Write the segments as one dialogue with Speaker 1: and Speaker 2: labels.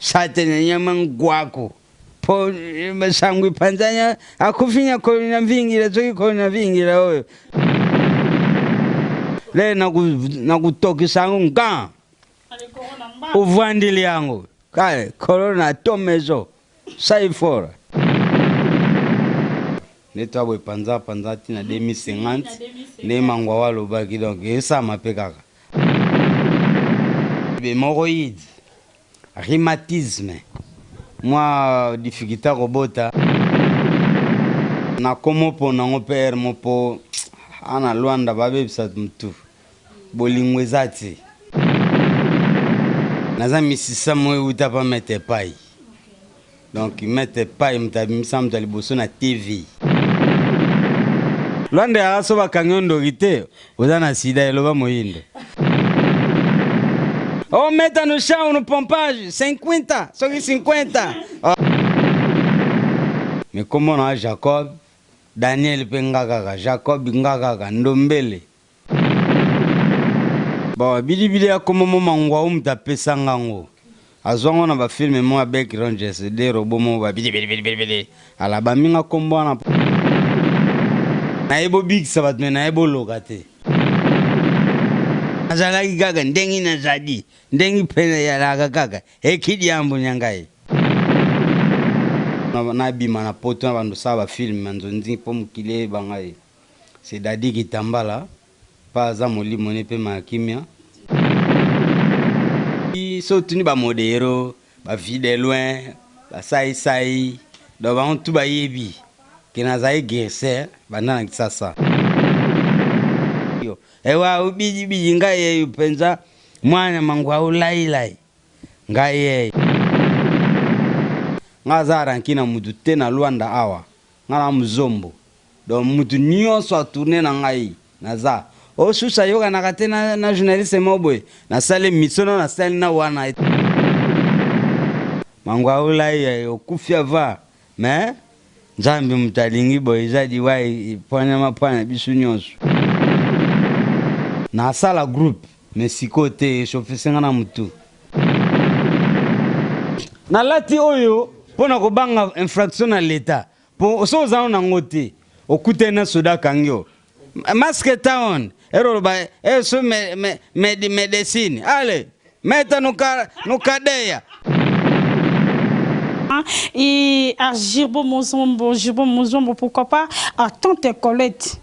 Speaker 1: Satana nyama ngwaku po sango epanzani akufi na corona vingira soki corona vingira oyo le nakutokisa yango nga ovandeli yango kale corona tomezo saifora nde to boye panza panza ti na 2050 nde mangwa wa alobaki donc esama mpe kaka hémorroïde, rhumatisme, mwa difficulté ya kobota. Nakomo pona ngo mpe heure moko po awa na Luanda babebisa mutu bolingo eza te. Naza misisa moko ewuta pa maitre Payi. Donc maitre Payi moto abimisa moto ya liboso na TV. Luanda yaka so bakangi yo ndoki te oza na sida eloba moyindo. Oh meta no chão no pompage 50 soki 50. Oh. Mais kombo na Jacob Daniel pe nga kaka Jacob nga kaka Ndombele. Bon bili bili ya kombo mo mangwau moto apesa nga ngo azwa ngo na ba film mo ya Beck Rangers de robot mo ba bili bili bili bili ala bambi nga kombo wana naye bobikisa bato me naye boloka te nazalaki kaka ndenge nazali ndenge mpe nayalaka kaka ekidiambu nya ngai nabima na poto na bando sala ba film ya nzonzi mpo mokili eyeba ngai. C'est Daddy Kitambala pa aza molimo ne pema ya kimia. Soki otuni ba modero, ba vie de loin, ba sai sai donc bango tout bayebi que nazali guerisseur banda na Kisasa. Ewa ubiji biji ngai yeyo penza mwana mangwa ulai lai ngai yeyo. Nga aza ranki na mutu te na Luanda awa nga na muzombo Donc mutu nionso a tourner na ngai naza oh susu ayokanaka te na, na journaliste moko boye nasali emission na nasali na wana mangwaulai okufi avant mais nzambe moto alingi boye eza liwa epwanyama pwanya biso nionso nasala groupe mais sikoyo te echauffese nga na mutu nalati oyo mpo na kobanga infraction na l'etat Po soki oza na ngo te okutani na soda akangi yo masque town ero oloba eh so me, me, med, medecine ale meta no, ka, no cadeia.
Speaker 2: Et à Girbo Mozombo, Girbo Mozombo, pourquoi pas à Tante Colette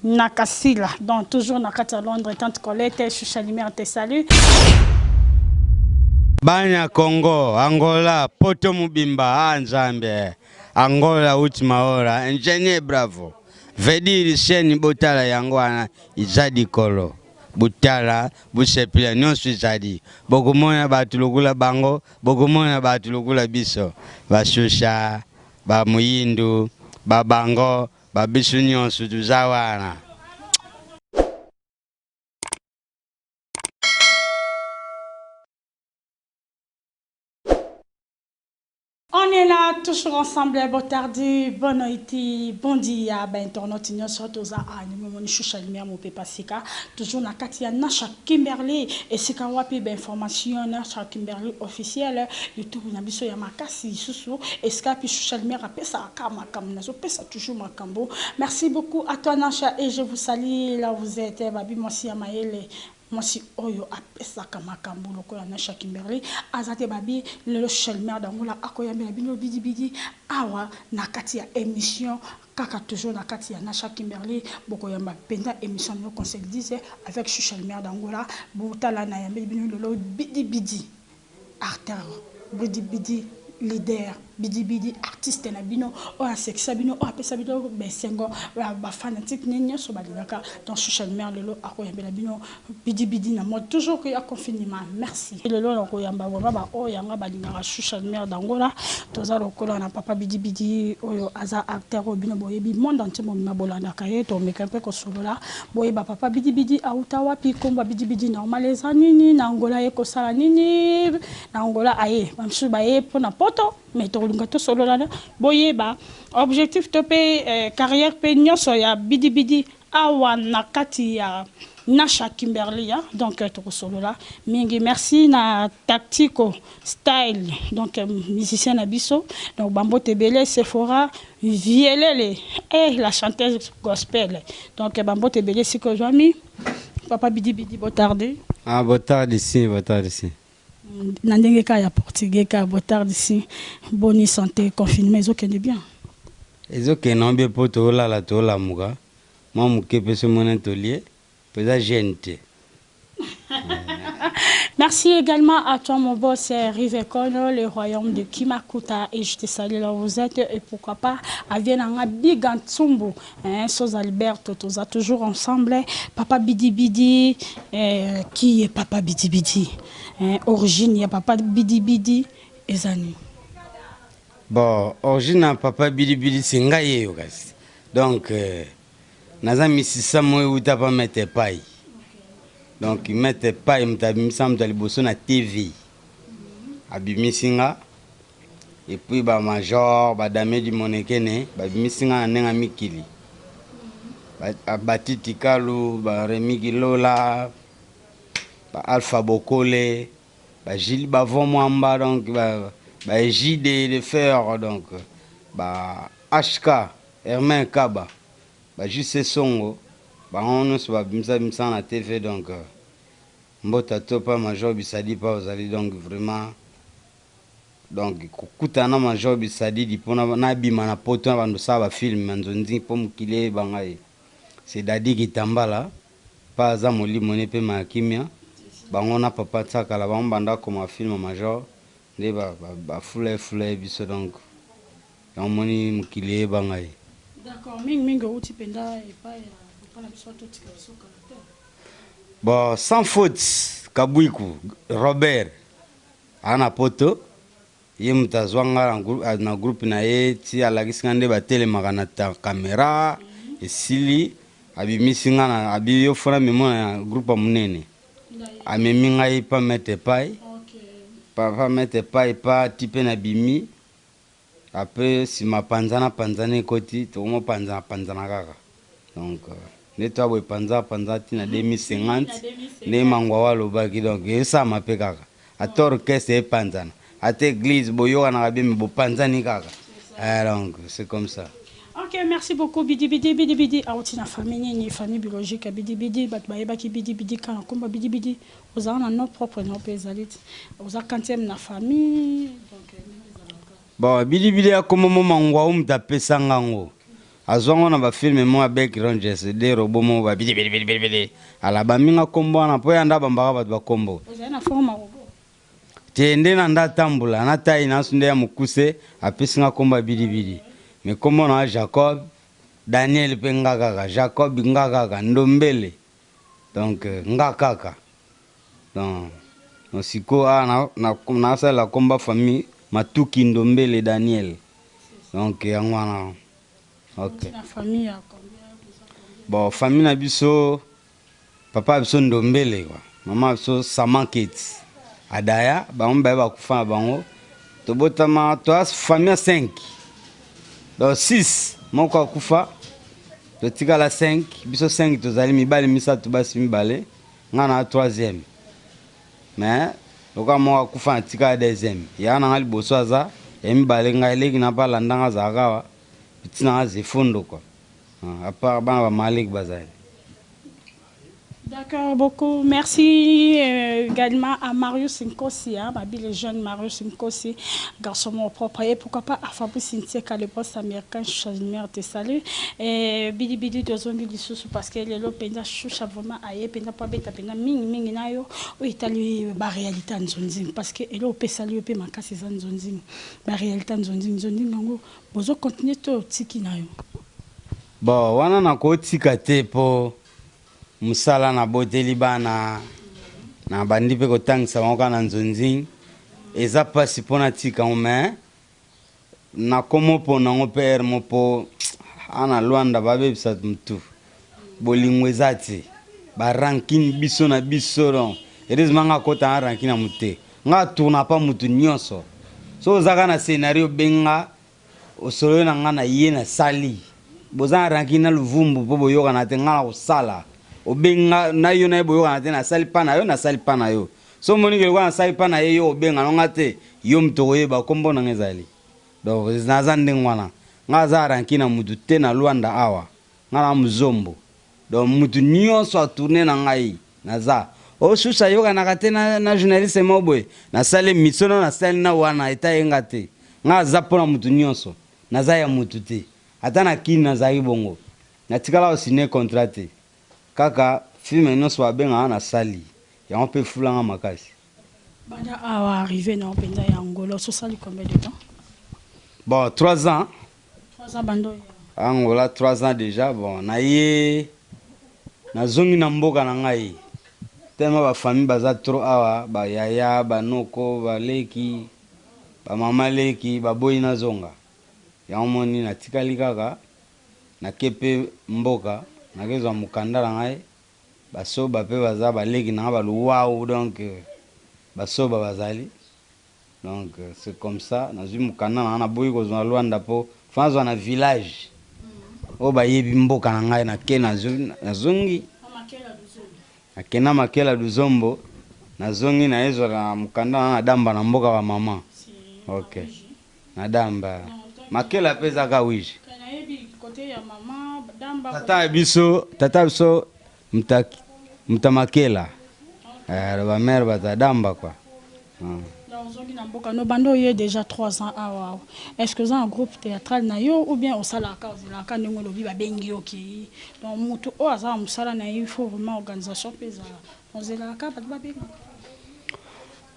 Speaker 2: Nakasila, donc toujours na kati ya Londres, Tante Colette, Choucha Lumière te salue.
Speaker 1: Bana Congo, Angola, poto mobimba, ah Nzambe. Angola ultima hora ingenieur bravo veut dire chaine botala yango wana eza likolo botala bosepela nionso ezali bokomona batu lokola bango bokomona batu lokola biso ba shusha ba muyindu ba bango ba biso nionso toza wana.
Speaker 2: On est là toujours ensemble botardi bonne noiti bon dia ba internautes nionso toza awa ndenge omoni shusha lumière mopepa sika toujours na kati ya Nasha Kimberly esika wapi ba information Nasha Kimberly officiel YouTube na biso ya makasi lisusu esika wapi shusha lumière apesaka kaka makambo nazo pesa toujours makambo merci beaucoup à toi Nasha et je vous salue là où vous êtes babi mwasi ya mayele Mwasi oyo apesaka makambu lokola Nasha Kimberly aza te babi lelo Chelmer d'Angola akoyambela bino bidi bidi awa na kati ya emission kaka toujours na kati ya Nasha Kimberly bokoyamba penza emission na bino qu'on se le dise avec Chelmer d'Angola botala nayambeli bino lelo bidi bidi Arthur bidi bidi leader bidi bidi artiste na bino oyo asekisa bino oyo apesa bino esengo ba fanatique ne nionso balingaka donc shusha lumière lelo akoyambela bino bidi bidi na mode toujours ya confinement merci. Lelo nakoyamba vraiment ba oyo yanga balingaka shusha lumière d'Angola toza lokola na papa bidi bidi oyo aza acteur oyo bino boyebi monde entier mobimba bolandaka ye tomeka mpe kosolola Boyeba papa bidi bidi awuta wapi kombo ya bidi bidi normal eza nini na Angola aye kosala nini na Angola aye ba misusu baye pona poto mais tokolinga tosolola na boyeba objectif to pe carrière pe nionso ya bidi bidi awa na kati ya Nasha Kimberly, hein? Donc tokosolola mingi. Merci na Tactico Style, donc musicien na biso. Donc bambote ebele, Sephora Vielele, eh, la chanteuse gospel. Donc bambote ebele sikoyo ozwami. Papa Bidi Bidi, boa tarde.
Speaker 1: Ah, boa tarde sim, boa tarde sim.
Speaker 2: Na ndenge kaka ya portugais kaka, boa tarde sim. Boni santé, confinement ezokende bien?
Speaker 1: Ezokende ngo bien, mpo toolala, toolamuka mwa moke mpe so mona tolie mpo eza gêne te.
Speaker 2: Merci également à toi, mon boss, Rivekono, le royaume de Kimakuta. Et je te salue là où vous êtes. Et pourquoi pas, à Vienna, Big Antsumbu, hein, Sos Alberto, tous toujours ensemble. Papa Bidi Bidi, qui est Papa Bidi Bidi, hein? Origine, il y a Papa Bidi Bidi, Ezani.
Speaker 1: Bon, origine ya Papa Bidibidi, c'est ngai yeyo kasi. Donc naza misisa mo euta pa maître Pai. Donc maître Pai moto abimisa moto ya liboso na TV, abimisi nga. Et puis bamajor badame di monekene babimisi nga na ndenge ya mikili. Batiti Kalu, baremi Kilola, ba Alpha Bokole, bagile Bavon Mwamba, donc baegide de fer, donc ba HK Hermain Kaba, bajuste Songo, bango nyonso babimisa bimisa na TV. Donc mbota to pa major Bisadi pa ozali. Donc vraiment, donc kokutana na major Bisadidi mpona nabima na poto na bando osala bafilm ya nzonzi mpo mokili eyeba ngai, c'est Dadi Kitambala mpa aza molimo ne mpe ya kimia. Bango na papa Tsakala, bango banda koma film major nde bafula efula ye biso. Donc yango moni mokili eyeba ngai.
Speaker 2: D'accord, mingi mingi outi mpenza epai ya papa na biso totika biso kala te.
Speaker 1: Bon, sans faute, Kabwiku Robert aa na poto, ye moto azwa nga na groupe na ye ti alakisi nga nde batelemaka na caméra. Esili, abimisi nga na abi yo fona memo na groupe ya monene. Amemi ngai pa maître Pai, papa maître Pai pa ti mpe nabimi. Apres nsima panzana panzana ekoti, tokomo panzana panzana kaka. Donc nde toya boye, panza panza ti na 2050 nde mangwa alobaki. Donc esalama mpe kaka, ata orchestre epanzana, ata église boyokanaka bien, me bopanzani kaka. Ah, donc c'est comme ça.
Speaker 2: Ok, merci beaucoup Bidi Bidi. Bidi Bidi auti na famille nini? Famille biologique ya Bidi Bidi, bato bayebaki Bidi Bidi kaka nkomba Bidi Bidi. Ozala na nom propre na mpe ezali ti oza quantième na famille, donc ndenge ezalaka.
Speaker 1: Bon, Bidibidi akoma mo mangwa o moto apesanga yango, azwango na bafilm mo ya Bek Rangers de robo mo babidibidibidibidi. Ala baminga nkombo wana mpo ya nda bambaka bato bakombo.
Speaker 2: Ozali na forme ya robot.
Speaker 1: Te, nde na nda tambola na tai naso nde ya mokuse, apesinga nkombo ya Bidibidi. Me nkombo na Jacob Daniel mpe nga kaka Jacob, nga kaka Ndombele. Donc nga kaka. Donc sikoyo awa nasalela nkombo famille Matuki Ndombele Daniel. Donc yango wana, ok.
Speaker 2: Na famille ya combien?
Speaker 1: Bon, famille na biso, papa ya biso Ndombele kwa, mama ya biso Samaketi Adaya, bango mibale bakufa na bango. Tobotama toya famille ya 5, donc 6, moko akufa, totikala 5. Biso 5 tozali mibali misato, basi mibale, nga na troisième. Mais lokola moko akufa, na tikala deuxième. Ya na nga liboso aza ya mibale, ngai eleki na mpe alandanga azalaka awa, petit na nga Zefondo quoi. À part bana bamaleki bazali.
Speaker 2: D'accord, beaucoup. Merci également à Marius Nkosi, hein, Babi le jeune Marius Nkosi, garçon mon propre. Et pourquoi pas à Fabrice Ntieka, le boss américain, Chazmer, te salue. Et Bidi Bidi de Zombi lisusu, parce que lelo penza Choucha vraiment aye, penza pa beta, penza mingi mingi na yo, o itali ba réalité nzonzing. Parce que elo pe salut pe makasi za nzonzing. Ba réalité nzonzing, nzonzing yango, bozo continuer to tiki na yo?
Speaker 1: Bon, wana nakotika te po mosala naboteli bana, na bandi mpe kotangisa bango kaka na nzonzing. Eza mpasi mpo natika yango, mais nakoma opona yango mpe ere mo mpo ana Lwanda babebisa mutu bolingo eza te, barancune biso na biso. Donc heureusement nga akota na rancune ya motu te, nga atourna pa mutu nyonso. So oza kaka na scénario, benga, osololi na nga na ye nasali. Boza na rancune na Luvumbu mpo boyokana te, nga na kosala. Obengi nga na yo na ye boyokana te, nasali pa na yo, nasali pa na yo. Soki omoni ke lokola nasali pa na ye yo obenga no nga te, yo moto okoyeba kombo na nga ezali. Donc naza ndenge wana. Nga aza rancune na mutu te na Luanda awa. Nga na muzombo. Donc mutu nionso a tourner na ngai naza. Oh susu ayokanaka te na, na journaliste moko boye. Nasali emission na nasali na wana etaye nga te. Nga aza pona mutu nionso. Naza ya mutu te. Ata na kin nazalaki bongo. Natikala ko signer contrat te. Kaka film nionso ba bengaka nga nasali. Yango pe efula nga makasi.
Speaker 2: Banda awa arrive na yo penza ya Angola osi osali combien de temps?
Speaker 1: Bon 3 ans.
Speaker 2: 3 ans banda oya.
Speaker 1: Angola 3 ans dejà bon naye nazongi na mboka na ngai tellement ba famille baza trop awa ba yaya ba noko ba leki ba mama leki baboyi nazonga yango omoni natikali kaka nake pe mboka nake zwa mukanda na ngai Ba soba pe baza ba leki na nga ba luwawu donc ba soba bazali donc c'est comme ça nazui mukanda na nga naboyi kozua na luanda po faut nazua na village oyo bayebi mboka na ngai nake nazongi nakenda makela luzombo nazongi naye zua na mukanda na nga na damba na mboka ba maman ok na damba makela pe eza ka wiji. Tata ya biso tata biso muta muta makela eh ba mère bata damba quoi.
Speaker 2: Donc ozongi na mboka no banda oye dejà 3 ans awa est ce que oza na groupe theatral na yo ou bien osalaka ozelaka kaka ndenge olobi babengi yo okeyi donc mutu oyo aza na musala na ye il faut vraiment organisation pe ezala ozelaka kaka batu babengaka yo.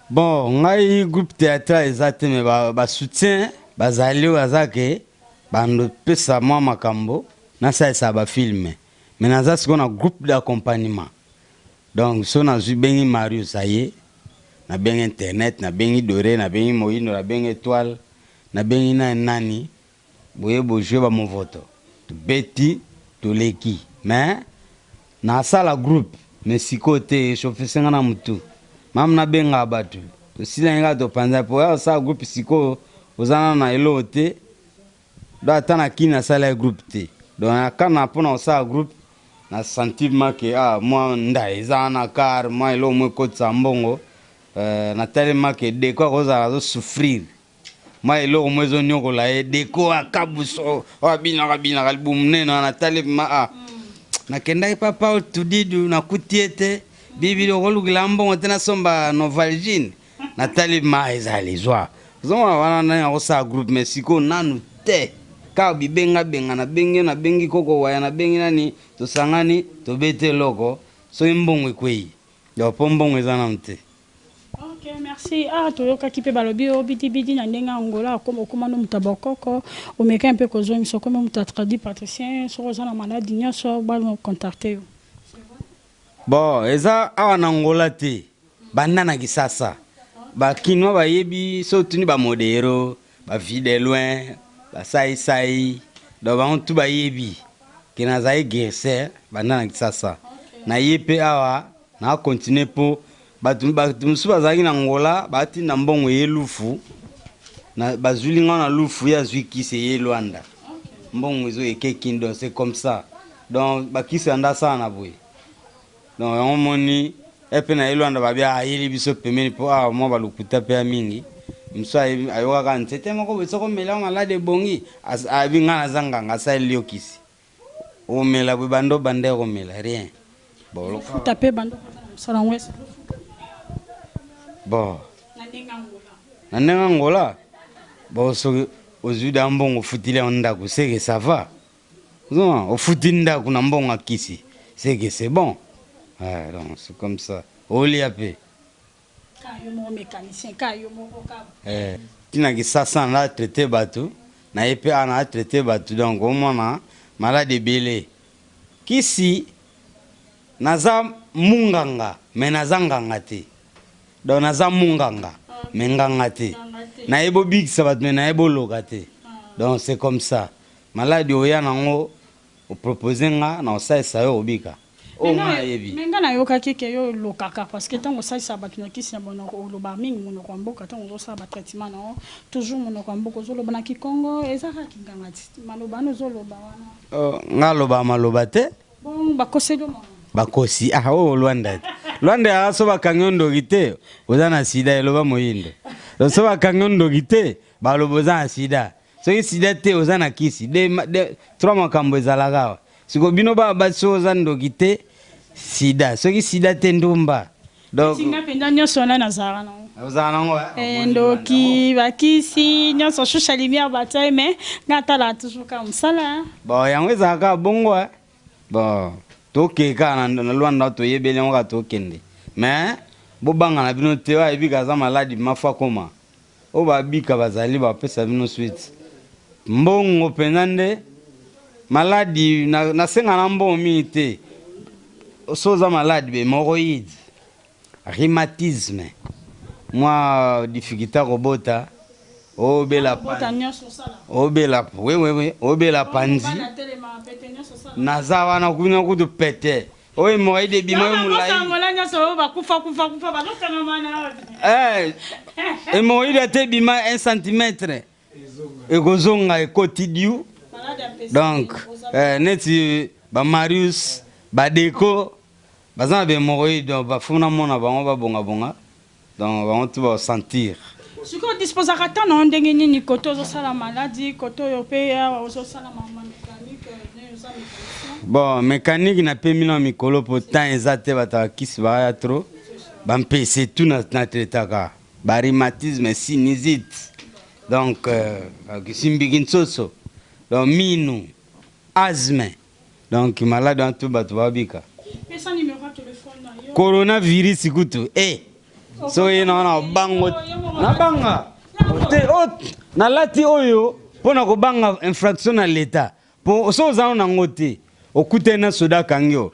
Speaker 1: Bon ngai groupe theatral eza te mais ba soutien bazali oyo aza ke bando pesa mwa makambo nasalisa ba film mais naza sikoyo na groupe d'accompagnement donc soki nazui bengi Marius aye na bengi internet na bengi dore na bengi moyindo na bengi etoile na bengi nani nani boye bo jouer ba movoto tobeti toleki mais nasala groupe mais sikoyo te echauffe nga na mutu mame nabengaka batu tosilani kaka topanzani po oya kosala groupe sikoyo oza nanu na eloko te donc ata na kin nasalaki groupe te donc nakana pona kosala groupe na sentir ma ke ah mwa ndayi eza wana car mwa eloko moko ekotisa mbongo natali ma ke deko akozala azo souffrir Mwa eloko moko ezo niokola ye deko akabuso oyo abinaka binaka libumu munene wana natali ma ah nakendaki pa Paul Tudidu nakuti ye te bibili okolukela mbongo te nasomba Novalgine natali ma ezali zwa ozomona wana nani akosala groupe mais sikoyo nanu te kaka bibenga benga nabengi yo nabengi koko waya nabengi nani tosangani tobeti eloko soki mbongo ekweyi donc po mbongo eza nanu te.
Speaker 2: Ok merci ah toyokaki pe balobi yo bidi bidi na ndenge ya Angola okoma okoma no moto ya bokoko omeka mpe kozongisa okomi moto ya tradi patricien soki oza na maladi nyonso ba contacte yo.
Speaker 1: Bon eza awa na Angola te banda na kisasa ba kinois bayebi soki otuni ba modero ba vie de loin ba sai sai donc bango tout bayebi ke nazali guerisseur banda na kisasa naye pe awa na continuer po Batu batu mosusu bazalaki na Angola batinda mbongo eye lufu na bazuili nga na lufu ye azui kisi eye Luanda mbongo ezo eke kin donc c'est comme ça donc bakisi ya nda asala na boye donc yango omoni epe na ye Luanda babi ayeli biso pembeni po awa mwa balokuta pe ya mingi mosusu ayokaka nzete moko boye soki omeli yango malade ebongi ayebi nga naza nganga asaleli yo kisi Omela boye banda obanda komela rien
Speaker 2: bon Ozofuta pe banda okota na mosala yango est-ce que ozofuta?
Speaker 1: Bon
Speaker 2: Na ndenge Angola.
Speaker 1: Na ndenge Angola bon soki ozui da mbongo ofutili yango ndaku c'est que ça va ozomona ofuti ndaku na mbongo ya kisi c'est que c'est bon donc c'est comme ça olia pe.
Speaker 2: Ka yo moko mecanicien ka yo moko ka.
Speaker 1: Eh ti na kisasa na traite batu na ye pe awa na traite batu donc omona malade ebele kisi naza munganga mais naza nganga te donc naza munganga mais nganga te nayebi obikisa batu mais nayebi oloka te donc c'est comme ça malade oya nango o propose nga na osalisa yo obika. Oyo nga nayebi.
Speaker 2: Mais nga nayokaki ke yo olokaka parce que tango osalisaka batu na kisi na monoko olobaka mingi monoko ya mboka tango ozosala ba traitement na yo toujours monoko ya mboka ozoloba na kikongo eza kaka kinganga ti maloba wana ozoloba wana.
Speaker 1: Oh nga alobaka maloba te.
Speaker 2: Bongo bakoseli yo makambo?
Speaker 1: Bakosi ah oyo Luanda te. Luanda ya so bakangi yo ndoki te, oza na sida eloba moyindo. Donc so bakangi yo ndoki te, baloba oza na sida. Soki sida te oza na kisi. De, de, trois makambo ezalaka awa. Siko bino ba basi soki oza ndoki te, sida. Soki sida te ndumba.
Speaker 2: Donc Neti nga penza nionso wana nazalaka nango.
Speaker 1: Ozalaka nango
Speaker 2: eh? Eh ndoki, ba kisi, nionso shusha lumière batia ye mais nga natalaka toujours kaka musala hein.
Speaker 1: Bon yango ezalaka kaka bongo hein. Bon tokende kaka na Luanda toyebeli yango kaka tokende mais bobanga na bino te oyo ayebi ke aza maladi mafu akoma oyo babika bazali bapesa bino suite mbongo penza nde maladi nasenga na mbongo mingi te soki oza maladi ba hemorroïde Rhumatisme, mwa difficulte ya kobota, obela obela oui oui oui obela panzi naza wana kuna kutu pete oyo hemorroïde ebima yo molayi eh hemorroïde ata ebima 1 cm ekozonga ekoti diu donc eh, neti ba Marius ba Deco Baza na ba hemorroïdes donc ba faut na mona bango ba bonga bonga donc bango tout ba sentir.
Speaker 2: Sikoyo o disposaka temps na yo ndenge nini cote ozo sala maladi cote oyo pe awa ozo sala makambo ya mecanique ndenge oza mecanicien.
Speaker 1: Bon mecanique na pemi nao mikolo po temps eza te batu ya kisi baya trop ba mpese tout na traitaka ba rhumatisme sinusite donc kisimbi kinsoso donc minu asthme Donc malade wana tout batu ba bika.
Speaker 2: Pesa numero ya telephone na
Speaker 1: yo. Corona virus kutu eh so ye na wana bango na banga te oh na lati oyo pona ko banga infraction na l'etat po so oza na ngo te okutani na soda akangi yo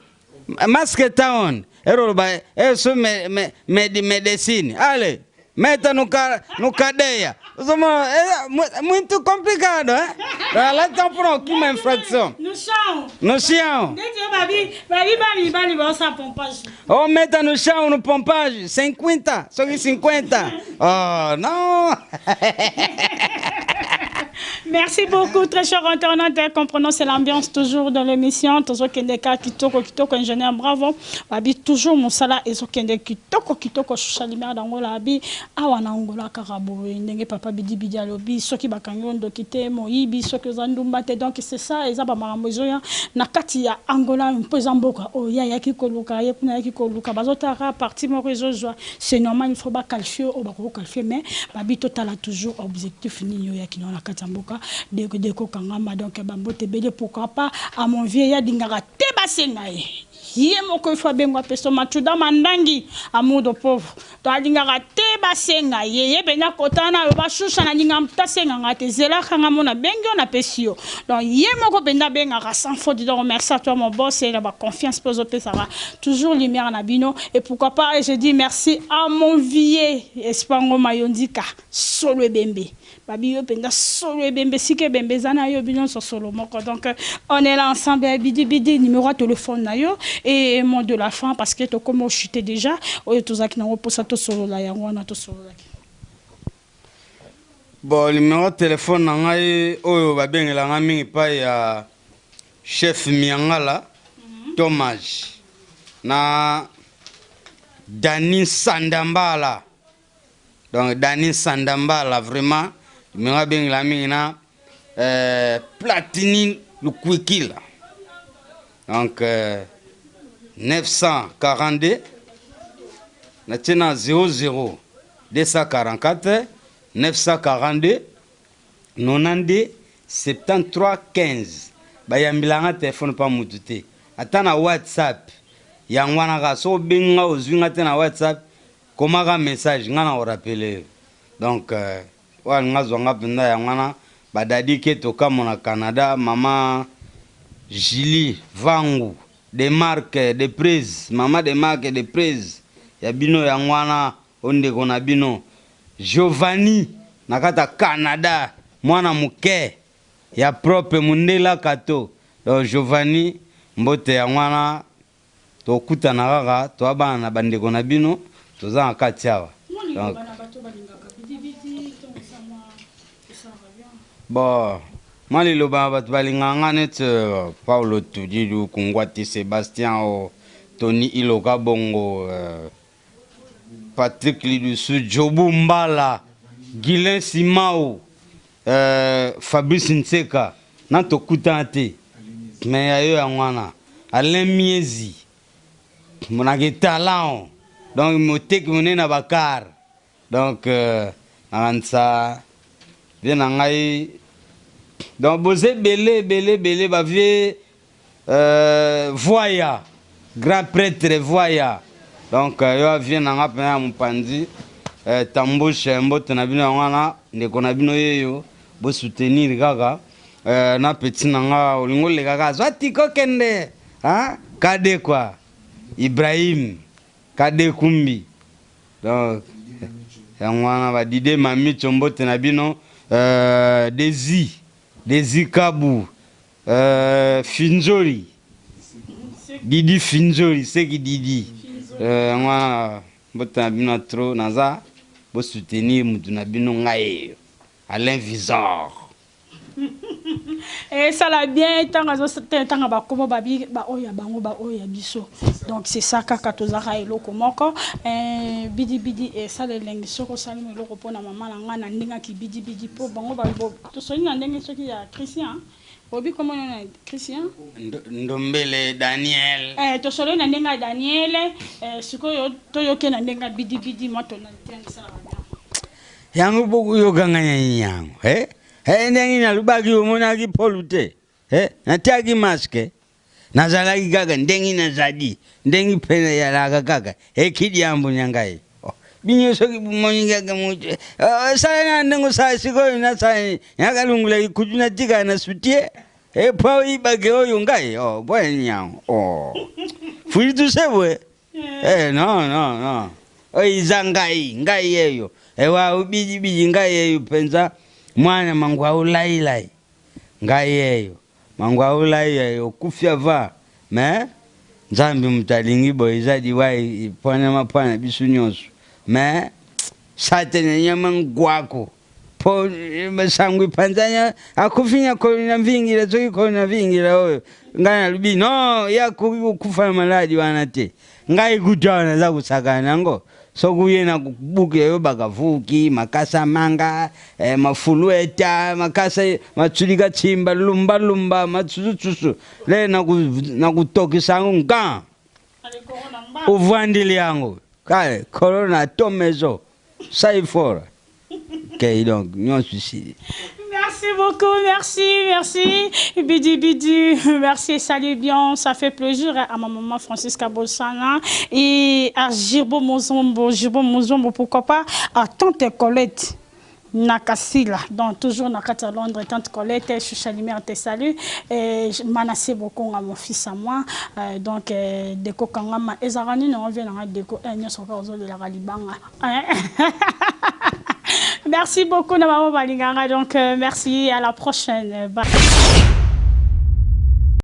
Speaker 1: masque town ero loba eh so me me me medecine allez Meta no ca no cadeia. Ozomona eh, muito complicado, eh? Alati mpona okima infraction.
Speaker 2: No chão.
Speaker 1: No chão.
Speaker 2: Ndeti yo babi babi ba mibali baosa pompage.
Speaker 1: Oh, meta no chão no pompage 50, soki 50. Oh, non.
Speaker 2: Merci beaucoup, très cher internaute. Comprenons, c'est l'ambiance toujours dans l'émission. Toujours Kendeka, Kitoko, Kitoko, ingénieur, bravo. Babi, toujours Moussala, et Kende, Kitoko, Kitoko, Shusha Lumière d'Angola, Abi, awa na Angola, kaka boye, ndenge papa Bidi Bidi alobi, soki bakangi yo ndoki te, moyibi, soki oza ndumba te. Donc, c'est ça, eza ba makambo ezoya na kati ya Angola, mpo eza mboka oyo ye ayaki koluka, ye kuna ayaki koluka, bazotala parti moko ezozwa, c'est normal, il faut ba qualifier oyo bakoki qualifier, mais babi totala toujours objectif nini oyo ayaki nango na kati ya mboka, deko deko kangama, donc ba mbote ebele, pourquoi pas à mon vieux, ye alingaka te basenga ye. Ye moko il faut abengwa peso matshuda mandangi amour de pauvre to alingaka te basenga ye ye penza kota na aloba shusha nalinga mutu asenga nga te zelaka nga mona bengi yo napesi yo donc ye moko penza abengaka sans faute donc merci à toi mon boss na ba confiance pe ozopesaka toujours lumière na bino et pourquoi pas je dis merci à mon vieux espango mayondika solo ebembe Babi yo penza solo ebembe esika ebembe eza na yo bino nionso solo moko donc on est là ensemble ya bidi bidi numero ya telephone na yo et mot de la fin parce que tokomi o chute dejà oyo tozalaki nango posa tosolola yango wana tosololaki.
Speaker 1: Bon numero ya telephone na ngai oyo babengela ngai mingi epai ya chef Miangala Thomas na Danny Sandambala. Donc Dany Sandambala vraiment numéro abengela mingi na euh, Platini Lukwikila. Donc euh, 942 natie na 00 244 942 92 73 15 bayambela nga telefone pa mutu te ata na whatsapp yango wana kaka soki obengi nga ozwi nga te na whatsapp Komaka message nga nako rappeler yo donc oyo alingi azua nga penza yango wana ba Daddy Keto Kamo na Canada maman Julie Vangu de marque de prise maman de marque de prise ya bino yango wana oyo ndeko na bino Giovanni na kati ya Canada mwana muke ya propre mundele akato donc Giovanni mbote yango wana Tokutana kaka toa bana na ba ndeko na bino toza na kati awa donc bon mwa liloba na bato balingaka nga neti Paulo Tudilu Kungwati Sebastien o. Tony Iloka Bongo euh, Patrick Lidusu Jobu Mbala Guilain Simao euh, Fabrice Nseka na tokutana te mais ya yo yango wana Alain Miezi monaki talent donc moteki monene na bakar Donc nakanisa vie na ngai donc boza ebele ebele ebele ba vie euh, voya grand prêtre voya donc euh, yo vie na nga mpenza ya mopanzi euh, tambushe mbote na bino yango wana ndeko na bino yeyo bosoutenir kaka euh, na petit na nga olingi oleka kaka zwa tiko kende kade kwa Ibrahim kade kumbi Donc yango wana ba Dide Mamicho mbote na bino euh, Desi Desi Kabu euh, Finzoli Didi Finzoli seki Didi euh, yango wana mbote na bino trop naza bo soutenir mutu na bino ngai eyo Alain Visor.
Speaker 2: Esala bien ntango azotanga bakombo babi baoyo ya bango baoyo ya biso donc c'est ça kaka tozalaka eloko moko eh, bidibidi esala elengi soki osali mo eloko mpo na mama na ngai na ndenge ya kibidibidi mpo bango tosoli na ndenge soki ya Christian oyebi kombo na Christian
Speaker 1: Ndombele Daniel
Speaker 2: eh, tosoli na ndenge ya Daniel eh, sikoyo toyoke na ndenge ya bidibidi mwa tonalité yango esalaka bien.
Speaker 1: Yango bokoyoka ngai na nini yango eh? Eh, ndenge nalobaki omonaki polu te eh? Natiaki maske nazalaki kaka ndenge nazali ndenge mpe nayalaka kaka ekidiambo na ngai oh, bino soki bomoni kaka moto oh, sala na ndenge osala sikoyo nasala nakalungula ikutu natikala na soutien epo oyibake oyo ngai oh, bwana nini yango oh. Fulitusebwe Eh, non, non, non. Oyo eza ngai, ngai yeyo. Ewa ubiji biji ngai yeyo penza mwana mangwa ulai lai. Ngai yeyo. Mangwa ulai yeyo okufi avant. Mais Nzambe moto alingi boye eza liwa epwana mapwana biso nyonso. Mais satana nyama ngwako. Po sango epanzani akufi na corona mvingira soki corona mvingira oyo ngai nalobi non ye akoki kokufa na maladi wana te ngai kutu awa naza kosakana na yango soki oye na kobuka yo bakavuki makasa manga eh, mafulu eta makasa matsulika tshimba lumba lumba matsusususu le nakotokisa yango nkan ovandeli yango kale corona tomezo saifora Ok, donc nyonso esili.
Speaker 2: Merci beaucoup, merci, merci. Bidi Bidi, merci, salut bien, ça fait plaisir à ma maman Francisca Bolsana et à Girbo Mozombo, Girbo Mozombo, pourquoi pas, à tante Colette. Nakasila, donc toujours Nakati à Londres, tante Colette, Choucha Lumière te salue, et Manassé Bokonga, mon fils à moi, euh, donc euh, Deko Kangama, Ezarani, on vient dans Deko, eh, nyoso ka ozolela libanga. Merci beaucoup, na maman balinganga. Donc, euh, merci. À la prochaine. Bye.